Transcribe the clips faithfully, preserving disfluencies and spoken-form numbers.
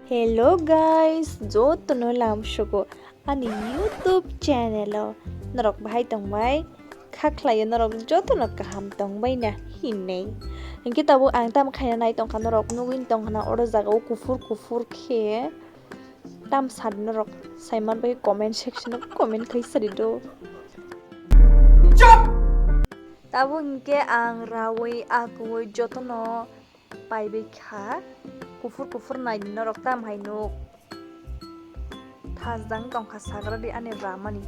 Hello guys, jotono lamsogo ani YouTube channel o norok bahai tongbai, kha khlaio norok jotono kaham tongbai na hinwi. Hinkhe tabuk ang tamo khaina nai tongkha, norok nugwi tongkha na oro jaga o kuphur kuphur khe. Tam sadi norok saiman bai comment section o comment khai sadi do. Tabuk hinkhe ang rawi akui jotono paibai kha. Kuphur kuphur nai norok tam hai nuk. Thajang tongkha sagra di ani ramani.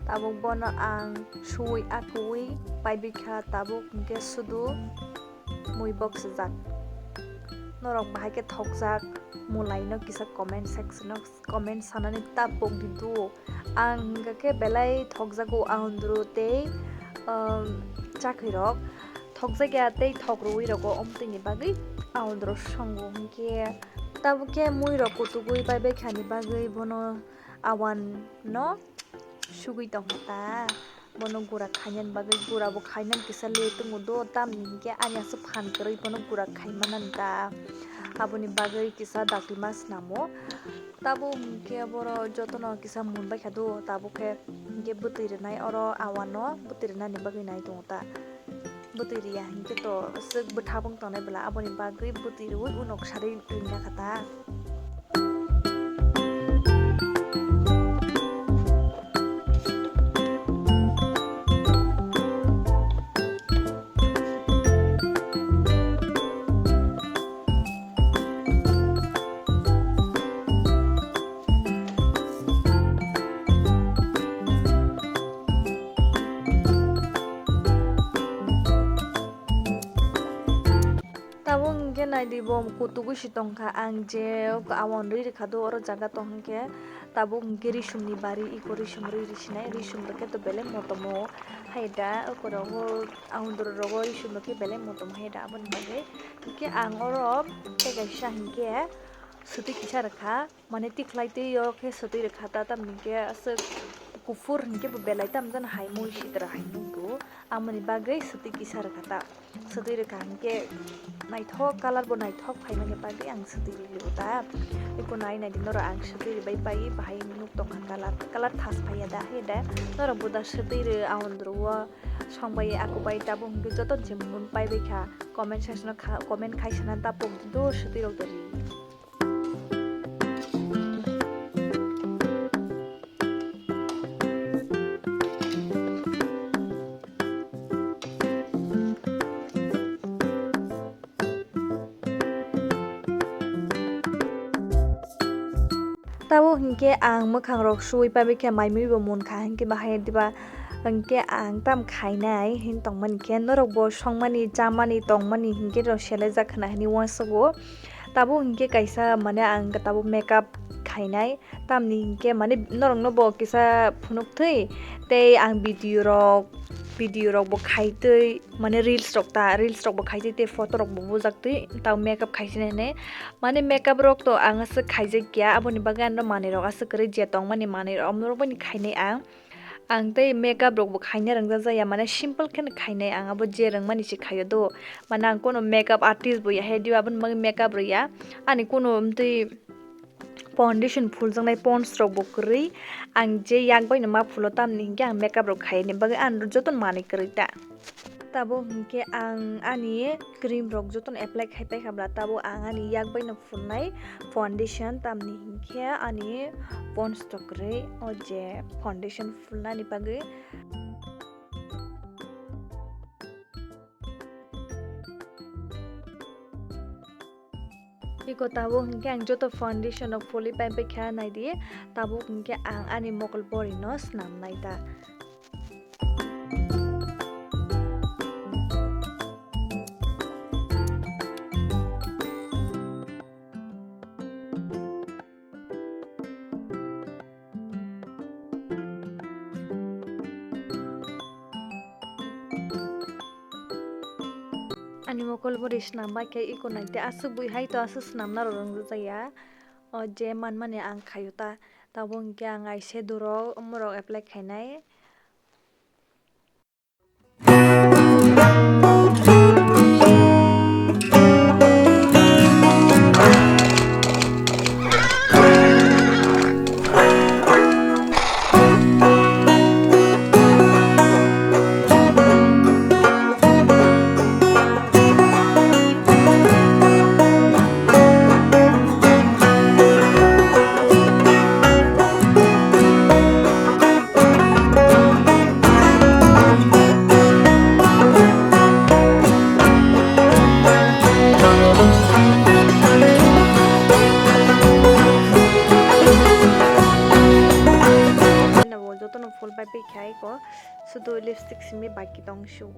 Tabuk bono ang suwi akui paibai kha, tabuk hinkhe sudu mui bok sijak. Norok bahai khe thokjak, mulai no kisa comment section o comment sanani ta pok di do. Ang hingka khe belai thokjago ahondro tei, um, chakhwi rok thokjak ya tei thok rwui rogo omtwini bagwi ahondro songo hinkhe tabuk khe mui rok kutugwi bai bai khani bagwi bono awan no sugwi tongkha ta. Bono gura khainani bagwi gura bo khainani kisa le tongo do, tamni hinkhe ani aswk phan kwrwi bono gura khaimani ta. Aboni bagwi kisa dakti ma snamo. Tabuk hinkhe boro jotono kisa mun baikha do, tabuk khe hinkhe bwtwi rwnai oro awano bwtwi rwnani bagwi nai tongo ta. Bwtwi riya hinkhe to aswk bwtha bwng tongnai bwla, aboni bagwi bwtwi rwi unok sarwi rwngya kha ta. Tabuk hinkhe naidi bo kutugwi si tongkha, ang je awan rwi rwkha do oro jaga tong hinkhe tabuk hinkhe risumni bari eko risum rwi rwsinai, risum rwkhe to belai motomo hai da, eko rogo ahondro rogo risum rwkhe belai motom hai da, aboni bagwi hinkhe ang oro tei kaisa hinkhe swtwi kisa rwkha. Mane tikhlai twi o khe swtwi rwkha ta, tamni khe aswk kuphur hinkhe bo belai tam jani hai mui sitra hai nukgo. Amoni bagwi swtwi kisa rwkha ta. Swtwi rwkha hinkhe naithok, colour bo naithok phaimani bagwi ang swtwi rwligo ta. Eko nai naidi norok ang swtwi rwbai pai, bahai nuk tongkha colour, colour thas phaiya da, hai da. Norok bo da swtwi rw, ahondro o songbai, akubai, tabuk hinkhe joto ni se mun paibai kha. Comment section o kha, comment khai sana ta pok do swtwi rok da ri. Tabuk hinkhe ang mwkhang rok suwi paibai khe mai mui bo munkha hinkhe bahai diba hinkhe ang tam khainai hin tongmani khe norok bo songmani chamani tongmani hinkhe rw selai jak khwna hinwi uansugo. Tabuk hinkhe kaisa mane ang tabuk makeup khainai, tamni hinkhe mane norokno bo kisa phunuk thwi tei ang video rok, video rok bo khai twi mane reels rok ta, reels rok bo khai twi tei photo rok bo bujak twi tabuk makeup khai sinai hinwi. Mane makeup rok to ang aswk khaijak ya, aboni bagwi ano manwi rok aswk kwrwi je tongmani manwi rok, omo rok boni khainai ang. Ang tei makeup rok bo khaina rwngjakya, mane simple khe khainai ang, abo je rwngmani se khaio do. Mane ang kono makeup artist bo ya he diba, aboni bagwi makeup rwya. Ani kono amtwi foundation phuljaknai pons rok bo kwrwi. Ang je yak bai no ma phulo, tamni hinkhe ang makeup rok khaini bagwi ang joto manwi kwrwi ta. Tabuk hinkhe ang ani cream rok jotono apply khai paikha bla, tabuk ang ani yak bai no phunai foundation, tamni hinkhe ani pons rok kwrwi o je foundation phulnani bagwi. Iko tabuk hinkhe ang joto foundation rok phulwi pai paikha naidi, tabuk hinkhe ang ani mokol bori no swnam nai ta. Ani mokol bori swnam bai khe iko nai tei aswk bui hai to aswk swnamna rw rwngjakya. O je manmani ang khaio ta, tabuk hinkhe ang eyeshadow rok omo rok apply khainai. Jotono full bai pai khai ko, sudu lipstick simi baki tong shu.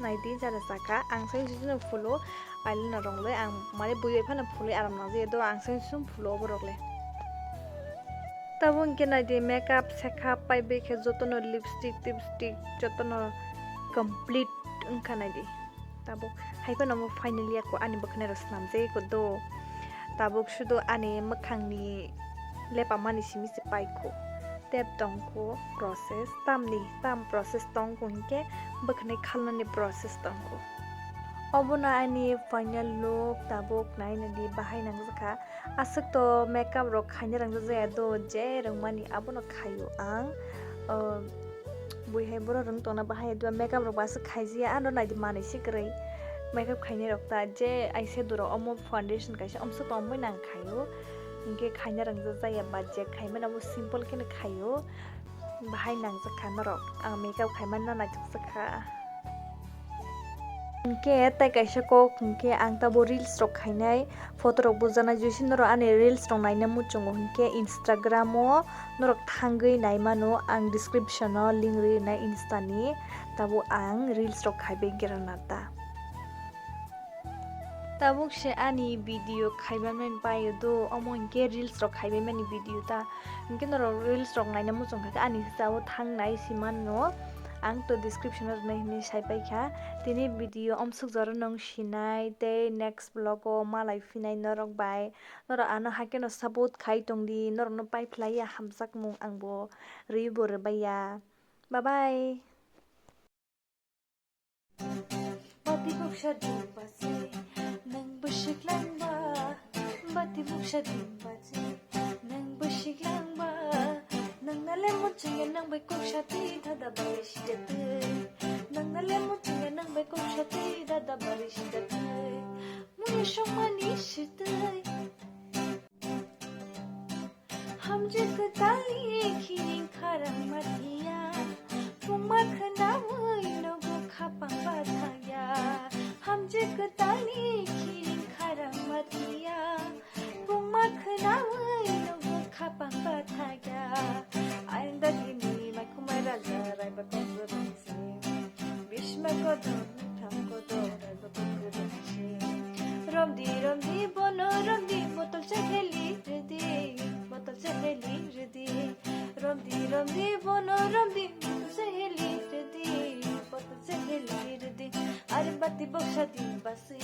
Naidi jara saka, ang sai jotono full o eyeliner rok le, ang mane bui bai phano full o aram nang je do, ang sai sum full o borok le. Tabo hwnkhe naidi makeup sekhap pai bai khe jotono lipstick tipstick jotono complete wngkha naidi. Tabuk hai phano omo finally ako ani bwkhwnai rok swnam jai ko do. Tabuk sudu ani mwkhangni lepamani simi se paikho. Tep tongkho process, tamni tam process tongkho hinkhe bwkhwnai khalnani process tongkho. Obono ani final look tabuk nainani bahai nangjakha. Aswk to makeup rok khaina rangjakya do, je rwngmani abono khaio ang. O, bui hai borok rwng tongna bahai do, makeup rok bo aswk khaijaya, ano naidi manwi se kwrwi makeup khainai rok ta, je eyeshadow rok omo foundation kaisa omswk tongmani nang khaio, hinkhe khaina rangjakya budget khaimani abo simple kheno khaio, bahai nangjakha norok ang makeup khaimani no naithokjakha. Hinkhe tai kaisa kok hinkhe ang tabo reels rok khainai, photo rok bujana jesi norok ani reels rok naina muchungo hinkhe Instagram o norok thangwi naimano ang description o link rwi rwnai Insta ni, tabo ang reels rok khaibai gerana ta. Tabuk se ani video khaibai mani paio do, omo hinkhe reels rok khaibai mani video ta. Hinkhe norok reels rok naina muchung kha khe ani hwsao thangnai si mano. Ang to description o rwnai hinwi sai paikha. Tini video omsuk jora nung sinai tei next vlog o malai phinai norok bai. Norok ano haikhe no support khai tongdi, norok no paiphlai ya hamjakmung ang bo rwi bo rwbai ya. Bye bye. Bati buksa ding basi, nang bwswk langba. Bati buksa ding basi, nang bwswk langba. Nang na lemon chingya nang bai kok sati thada bai sida twi. Nang na lemon chingya nang bai kok sati thada bai sida twi. Mui songmani sitwi. Hamjwk kwtalni khiring kharang mathiya, pungma khwnaui nogo khapang bathaya. Hamjwk kwtalni khiring kharang mathiya, pungma khwnaui nogo khapang bathaya. Ayang dagini maikhumai raja raiba kok rwrwngsi. Bhisma kodon, thang kodon, raiba kok rwrwngsi. Romdi, romdi, bono romdi, botol chaheli rwdi, botol chaheli rwdi. Romdi, romdi, bono romdi, botol chaheli rwdi, botol chaheli rwdi. Are bati boksa din basi,